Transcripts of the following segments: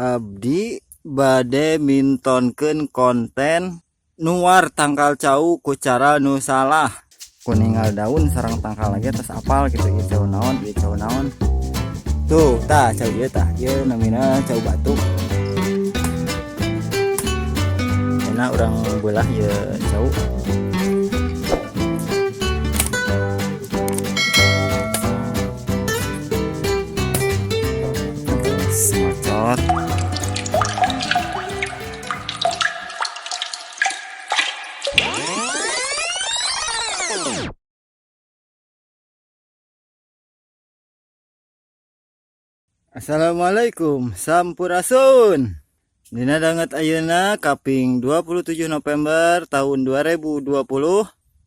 Abdi bade mintonkeun konten nuar tangkal cau ku cara nu salah. Ku ninggal daun sareng tangkal lagi terus apal gitu, ieu cau naon, ieu cau naon. Tuh, tah cau ieu tah, ieu namina cau batu. Enak urang beulah ieu cau. Semacot. Assalamualaikum, sampurasun. Dina danget ayeuna kaping 27 November tahun 2020.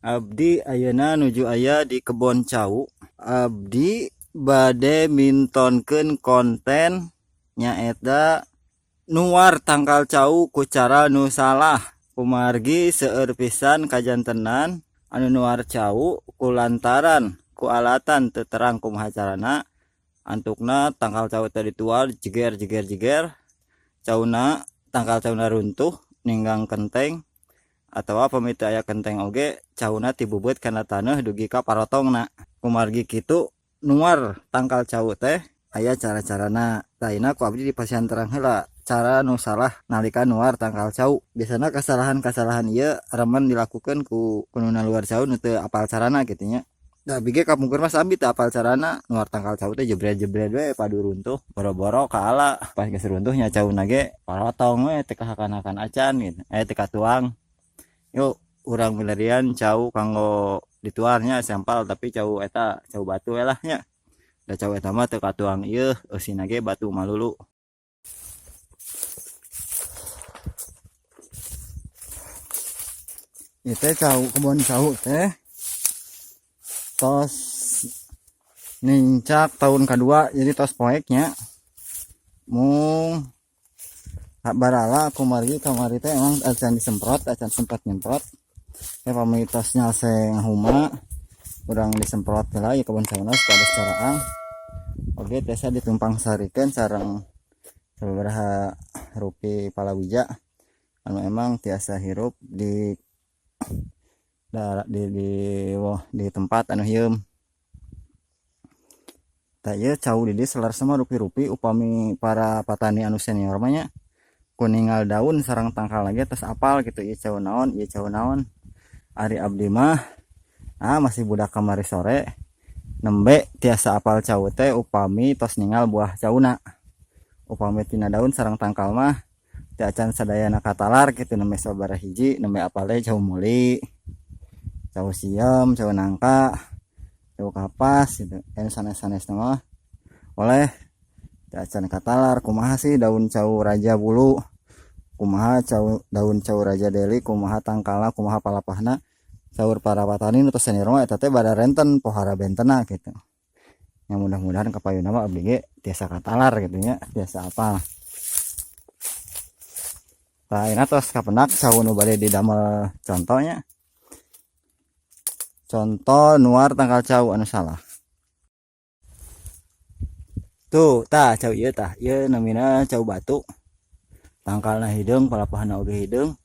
Abdi ayeuna nuju aya di kebon cau. Abdi bade mintonkeun konten nyaeta nuar tangkal cau ku cara nu salah. Kumargi seueur pisan kajantenan anu nuar cau ku lantaran ku alatan teu terang kumaha carana. Antukna tangkal cau teh dituar jeger jeger jeger, cauna tangkal cauna runtuh ninggang kenteng atawa pami teu aya kenteng oge cauna tibubeut kana taneuh dugi ka parotongna. Kumargi kitu nuar tangkal cau teh aya cara-carana. Taina ku abdi dipasihan terang heula cara nu salah nalika nuar tangkal cau. Biasana kesalahan-kesalahan ieu remen dilakukeun ku nu luar cau nu teu apal carana kitu nya. Nah, abdi ge kapungkur mah sami teu apal carana nuar tangkal cau teh jebret-jebret we padu runtuh, boro-boro kaala pas geus runtuh nya cauna ge parotong we teu kahakan-hakan acan gitu. Teu katuang. Yuk urang milarian cau kanggo dituarnya sampal tapi cau eta cau batu we lah nya. Da cau eta mah teu katuang ieu eusina ge batu malulu. Ieu teh cau kebon cau teh tos nincak tahun kedua jadi tos poeknya. Mung barala kumargi kamari teh emang acan disemprot, acan sempat nyemprot. Ya pami tos nyalse ngahuma urang disemprot heula ieu kebon cauna supaya caraang. Oge tiasa ditumpang sarikeun sareng sababaraha rupi palawija anu emang tiasa hirup di di tempat anu hieum. Tah ieu cau di dieu selar semua rupi-rupi upami para petani anu senior mah nya ku ninggal daun sareng tangkal lagi terus apal gitu, ieu cau naon, ieu cau naon. Ari abdi mah masih budak kamari sore nembe tiasa apal cau teh upami tos ninggal buah cauna. Upami tina daun sareng tangkal mah teu acan sadayana katalar kitu, nembe sabaraha hiji nembe apal teh cau muli, cau siem, cau nangka, cau kapas gitu. Anu sanes-sanes mah oleh teu acan katalar. Kumaha sih daun cau raja bulu, kumaha cau daun cau raja deli, kumaha tangkalna, kumaha palapahna. Saur para petani nu tos senior mah eta teh bada renten pohara bentena gitu. Yang mudah-mudahan kapayuna mah abdi ge tiasa katalar gitu nya, tiasa apal. Tah ayeuna tos kapendak cau nu bade didamel contohnya. Contoh nuar tangkal cau anu salah. Tuh, tah cau ieu tah, ieu namina cau batu. Tangkalna hideung, palapahna oge hideung.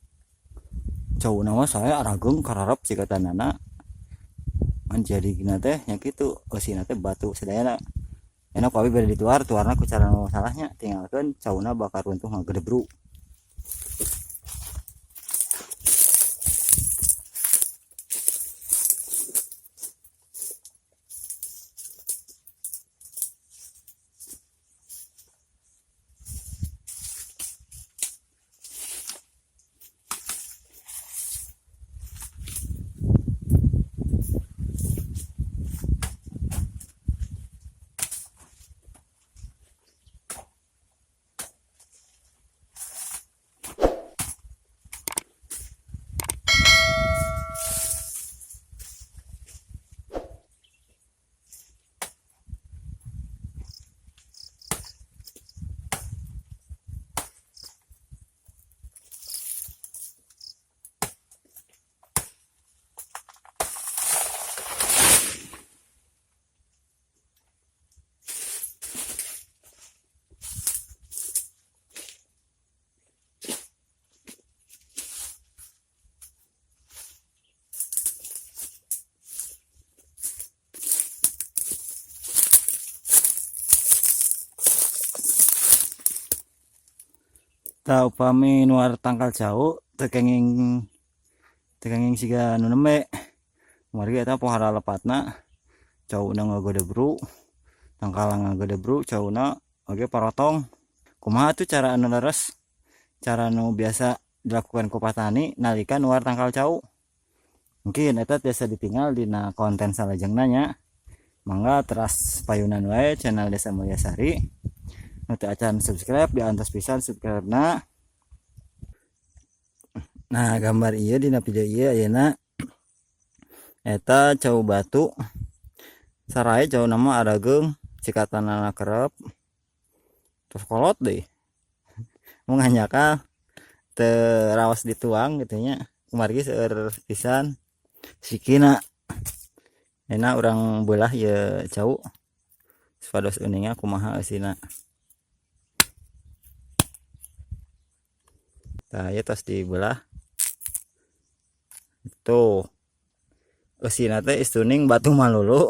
Cauna mah saya arageung kararep siga tanana. Ngan jarigna teh nya kitu, eusina teh batu sadayana. Enak ku abi bade dituar, tuarna ku cara nu salahnya, tinggalkeun cauna bakal runtuh ngagedebru. Tah, upami nuar tangkal cau teu kenging siga nu nembe. Kumargi eta pohara lepatna, cauna ngagedebru, tangkalna ngagedebru, cauna oge parotong. Kumaha tuh cara anu leres, cara nu biasa dilakukan ku patani nalika nuar tangkal cau? Mungkin eta tiasa ditinggal dina konten salajengna nya. Mangga teras payunan wae channel Desa Mulyasari. Nu teu acan subscribe, diantos pisan subscribe na. Nah, gambar ieu dina video ieu ayeuna eta cau batu. Sarae cauna mah arageung, cikatanana kerep, terus kolot deui. Mun hanjakal teu raos dituang kitu nya, kumargi seueur pisan sikina. Ayeuna urang beulah ieu cau supados uninga kumaha eusina. Tah, ieu tos dibelah. Tuh, eusina teh istuning batu malulu.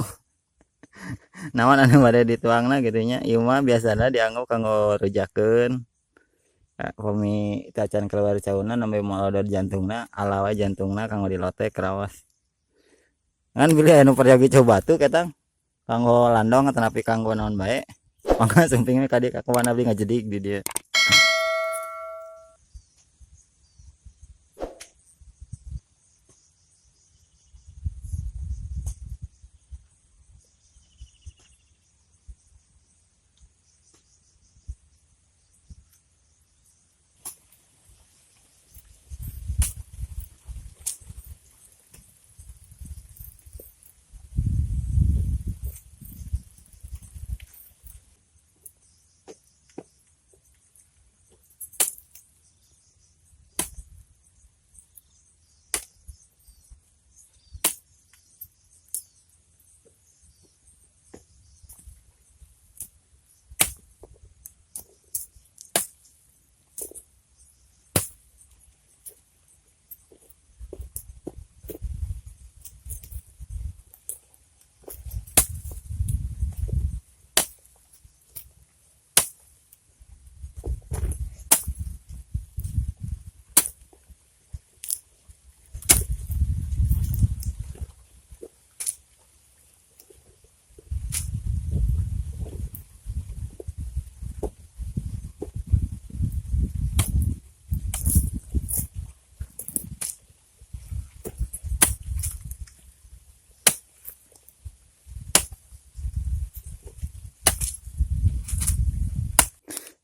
Naon anu bade dituangna kitu nya. Ieu mah biasana dianggo kanggo rujakeun. Upami teu acan keluar cauna, nembe molodor jantungna, ala wae jantungna kanggo dilotek raos. Ngan bilih anu peryogi cau batu ketang kanggo landong atanapi kanggo naon bae, mangga sumping we ka dieu, kawan abdi ngajedig di dieu.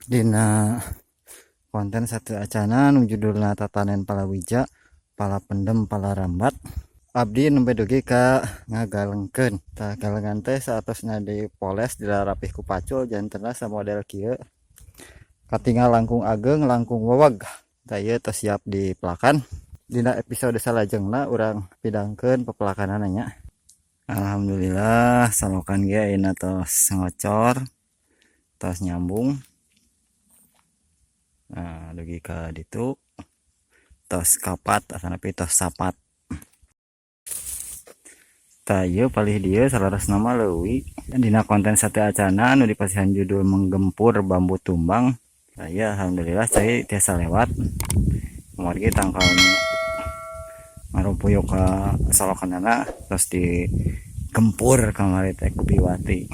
Dina konten sateuacana nu judulna tatanen palawija, pala pendem, pala rambat, abdi nembe dugi ka ngagalengkeun. Tah, galengan teh saatosna dipoles, dilarapih ku pacul, jantenna samodel kieu, katingal langkung ageng, langkung weweg. Tah, ieu tos siap dipelakan. Dina episode salajengna urang pidangkeun pepelakanana nya. Alhamdulillah, salokan ge ayeuna tos ngocor, tos nyambung. Nah, dugi ka ditu tos kapat atanapi tos sapat. Tah, ieu palih dieu saleresna mah leuwih. Dina konten sateuacana nu dipasihan judul menggempur bambu tumbang. Tah, ieu alhamdulillah cai tiasa lewat, kumargi tangkal nu ngarumpuyuk ka salokanana tos digempur kamari teh ku biwati.